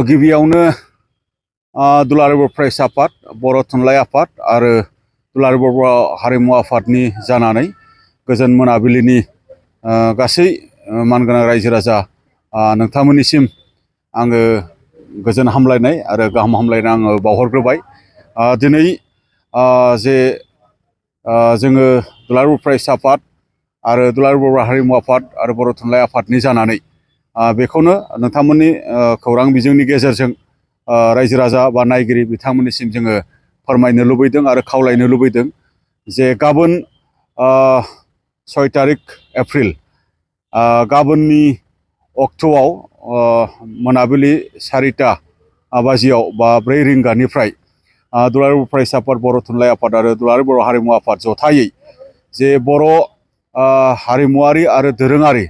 गिबियावनो दुलाराय बर' फरायसा आफाद, बर' थुनलाइ आफाद आरो दुलाराय बर' हारिमु आफादनि जानानै गोजोन मोनाबिलिनि गासै मानगोनां रायजो राजा नोंथांमोननिसिम आङो गोजोन हामलायनाय आरो गाहाम हामलायनाय आङो बावहरग्रोबाय। दिनै जे जोङो दुलाराय बर' फरायसा आफाद आरो दुलाराय बर' हारिमु आफाद आरो बर' थुनलाइ आफादनि जानानै बेखौनो नोंथांमोननि खौरां बिजोंनि गेजेरजों रायजो राजा बा नायगिरि बिथांमोननिसिम जोङो फोरमायनो लुबैदों आरो खावलायनो लुबैदों जे गाबोन 6 तारिख एप्रिल गाबोननि अक्ट'आव मोनाबिलि 4टा बाजियाव बा 4 रिंगानिफ्राय दुलाराय बर' फरायसा आफाद, बर' थुनलाइ आफाद आरो दुलाराय बर' हारिमु आफाद जथायै जे बर' हारिमुवारि आरो दोरोङारि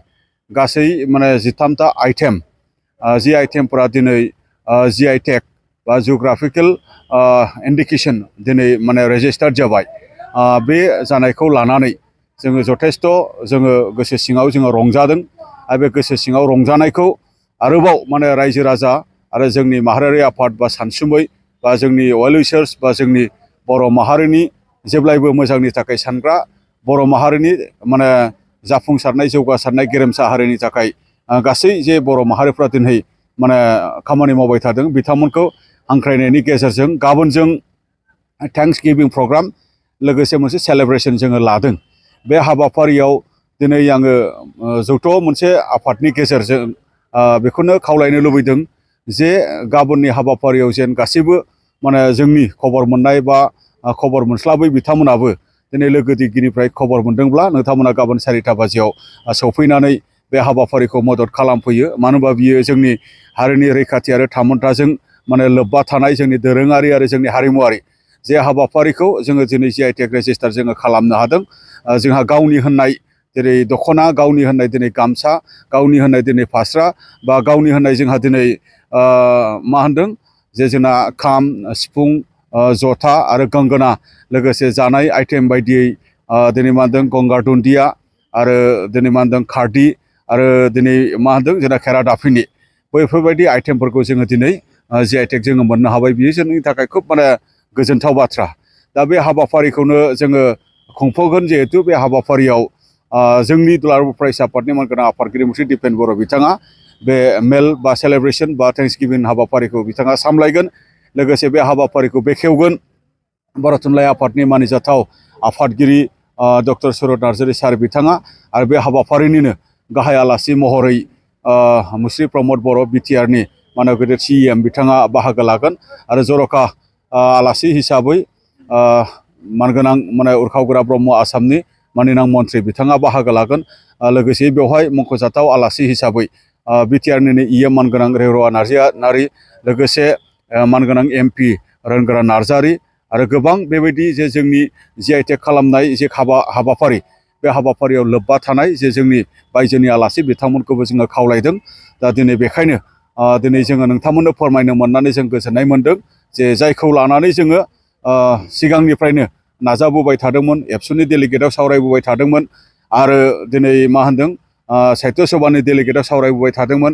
गासै माने 13टा आइटेम जि आइटेमफोरा दिनै GI टेग बा जिअग्राफिकेल इन्डिकेसन दिनै माने रेजिस्टार्ड जाबाय। बे जानायखौ लानानै जोङो जथेस्थ' जोङो गोसो सिङाव जोङो रंजादों आरो बे गोसो सिङाव रंजानायखौ आरोबाव माने रायजो राजा आरो जोंनि माहारियारि आफाद बा सानसुमै बा जोंनि वेल उइसार्स बा जोंनि बर' माहारिनि जेब्लायबो मोजांनि थाखाय सानग्रा बर' माहारिनि माने जाफुंसारनाय जौगासारनाय गेरेमसा हारिनि थाखाय गासै जे बर' माहारिफ्रा दिनै माने खामानि मावबाय थादों बिथांमोनखौ हांख्रायनायनि गेजेरजों गाबोन जों थेंक्स गिभिं प्रग्राम लोगोसे मोनसे सेलेब्रेसन जोङो लादों। बे हाबाफारियाव दिनै आङो जौथ' मोनसे आफादनि गेजेरजों बेखौनो खावलायनो लुबैदों जे गाबोननि हाबाफारियाव जेन गासैबो माने जोंनि खबर मोननाय बा खबर मोनस्लाबै बिथांमोनाबो दिनै लोगो दिगिनिफ्राय खबर मोनदोंब्ला नोंथांमोना गाबोन 4टा बाजियाव सौफैनानै बे हाबाफारिखौ मदद खालामफैयो। मानो होनबा बियो जोंनि हारिनि रैखाथि आरो थामोन्थाजों माने लोब्बा थानाय जोंनि दोरोङारि आरो जोंनि हारिमुवारि जे हाबाफारिखौ जोङो दिनै GI टेग रेजिस्टार जोङो खालामनो हादों। जोंहा गावनि होननाय जेरै दख'ना, गावनि होननाय दिनै गामसा, गावनि होननाय दिनै फास्रा बा गावनि होननाय जोंहा दिनै मा होनदों जे जोंना खाम, सिफुं, जथा आरो गंगोना लोगोसे जानाय आइटेम बायदियै दिनै मा होनदों गंगार दुन्दिया आरो दिनै मा होनदों खारदि आरो दिनै मा होनदों जोंना खेरादाफिनि बैफोरबायदि आइटेमफोरखौ जोङो दिनै GI टेग जोङो मोननो हाबाय। बियो जोंनि थाखाय खोब माने गोजोनथाव बाथ्रा। दा बे हाबाफारिखौनो जोङो खुंफुंगोन जिहेथु बे हाबाफारियाव जोंनि दुलाराय बर' फरायसा आफादनि मानगोनां आफादगिरि मुंथ्रि दिपेन बर' बिथाङा बे मेल बा सेलेब्रेसन बा थेंक्स गिभिं हाबाफारिखौ बिथाङा सामलायगोन। लोगोसे बे हाबाफारिखौ बेखेवगोन बर' थुनलाइ आफादनि मानिजाथाव आफादगिरि डक्टर सुरत नार्जारि सार बिथाङा आरो बे हाबाफारिनिनो गाहाय आलासि महरै मुस्रि प्रमद बर' बिटिआरनि मानद गेदेर CEM बिथाङा बाहागो लागोन आरो जर'खा आलासि हिसाबै मानगोनां माने उरखावग्रा ब्रह्म आसामनि माननीय मन्थ्रि बिथाङा बाहागो लागोन। लोगोसे बेवहाय मख'जाथाव आलासि हिसाबै बिटिआरनिनो EM मानगोनां रेवरा नार्जारि लोगोसे मानगोनां MP रोनगोरा नार्जारि आरो गोबां बेबायदि जे जोंनि GI टेग खालामनाय जे हाबाफारि बे हाबाफारियाव लोब्बा थानाय जे जोंनि बायजोनि आलासि बिथांमोनखौबो जोङो खावलायदों। दा दिनै बेखायनो दिनै जोङो नोंथांमोननो फोरमायनो मोननानै जों गोजोननाय मोनदों जे जायखौ लानानै जोङो सिगांनिफ्रायनो नाजाबोबाय थादोंमोन, एबसुनि डेलिगेटआव सावरायबोबाय थादोंमोन आरो दिनै मा होनदों साहित्य सभानि डेलिगेटआव सावरायबोबाय थादोंमोन,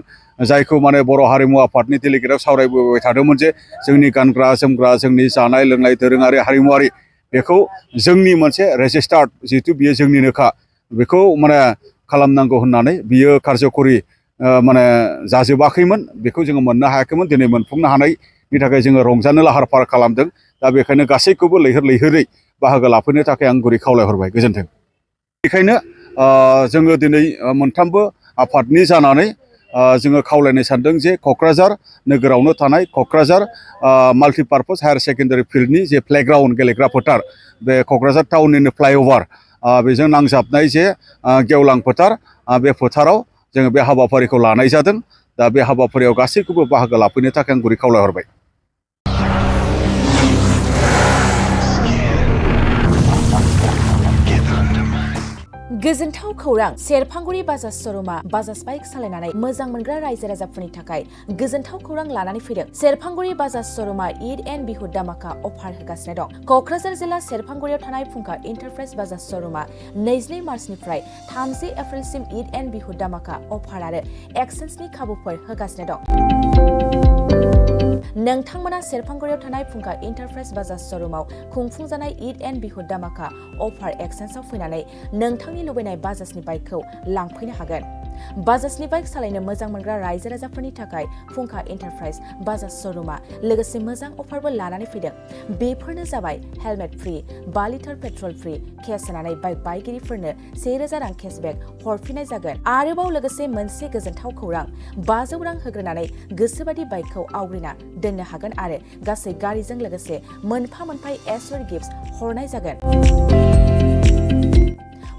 जायखौ माने बर' हारिमु आफादनि डेलिगेटआव सावरायबोबाय थादोंमोन जे जोंनि गानग्रा जोमग्रा, जोंनि जानाय लोंनाय दोरोङारि हारिमुवारि बेखौ जोंनि मोनसे रेजिस्टार्ड जिहेथु बियो जोंनिनोखा बेखौ माने खालामनांगौ होननानै बियो कारज'करि माने जाजोबाखैमोन, बेखौ जोङो मोननो हायाखैमोन। दिनै मोनफुंनो हानायनि थाखाय जोङो रंजानो लाहार फाहार खालामदों। दा बेखायनो गासैखौबो लैहोर लैहोरै बाहागो लाफैनो थाखाय आं गुरै खावलायहरबाय। गोजोन्थों। बेनिखायनो जोङो दिनै मोनथामबो आफादनि जानानै जोङो खावलायनो सानदों जे क'क्राझार नोगोरावनो थानाय क'क्राझार माल्टिपार्पस हायार सेकेन्डारि फिल्डनि जे प्लेग्राउन्ड गेलेग्रा फोथार, बे क'क्राझार टाउननिनो फ्लाइअभार बेजों नांजाबनाय जे गेवलां फोथार, बे फोथाराव जोङो बे हाबाफारिखौ लानाय जादों। दा बे हाबाफारियाव गासैखौबो बाहागो लाफैनो थाखाय आं गुरै खावलायहरबाय। गोजोनथाव खौरां सेरफांगुरि बाजाज श'रुमा बाजाज बाइक सालायनानै मोजां मोनग्रा रायजो राजाफोरनि थाखाय गोजोनथाव खौरां लानानै फैदों। सेरफांगुरि बाजाज श'रुमा ईद एन्ड बिहु दामाका अफार होगासिनो दं। क'क्राझार जिल्ला सेरफांगुरियाव थानाय फुंखा इन्टारप्राइज बाजाज श'रुमा 22 मार्चनिफ्राय 30 एप्रिलसिम ईद एन्ड बिहु दामाका अफार आरो एक्सेन्सनि खाबुफोर होगासिनो दं। नोंथांमोना सेरफांगुरियाव थानाय फुंखा इन्टारप्राइज बाजाज श'रुमाव खुंफुंजानाय ईद एन्ड बिहु दामाका अफार एक्सेन्सआव फैनानै नोंथांनि लुबैनाय बाजाजनि बाइकखौ लांफैनो हागोन। बाजाजनि बाइक सालायनो मोजां मोनग्रा रायजो राजाफोरनि थाखाय फुंखा इन्टारप्राइज बाजाज श'रुमा लोगोसे मोजां अफारबो लानानै फैदों। बेफोरनो जाबाय helmet free, 5 litre petrol free, case होनानै बाइक बायगिरिफोरनो 1000 रां केसबेक हरफिननाय जागोन। आरोबाव लोगोसे मोनसे गोजोनथाव खौरां, 500 रां होग्रोनानै गोसोबादि बाइकखौ आवग्रिना दोननो हागोन आरो गासै गारिजों लोगोसे मोनफा मोनफा एसर गिफ्ट्स हरनाय जागोन।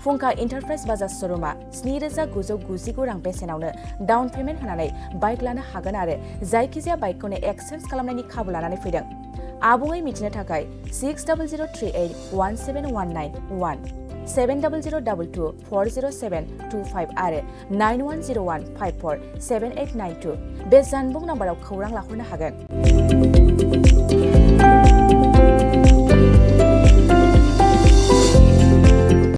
फुंखा इन्टारप्राइज बाजाज श'रुमा 7999 रां बेसेनावनो डाउन पेमेन्ट होनानै बाइक लानो हागोन आरो जायखिजाया बाइकखौनो एक्सचेन्ज खालामनायनि खाबु लानानै फैदों। आबुङै मिथिनो थाखाय 6003817191 7002240725 आरो 9101547892 बे जानबुं नाम्बाराव खौरां लाहरनो हागोन।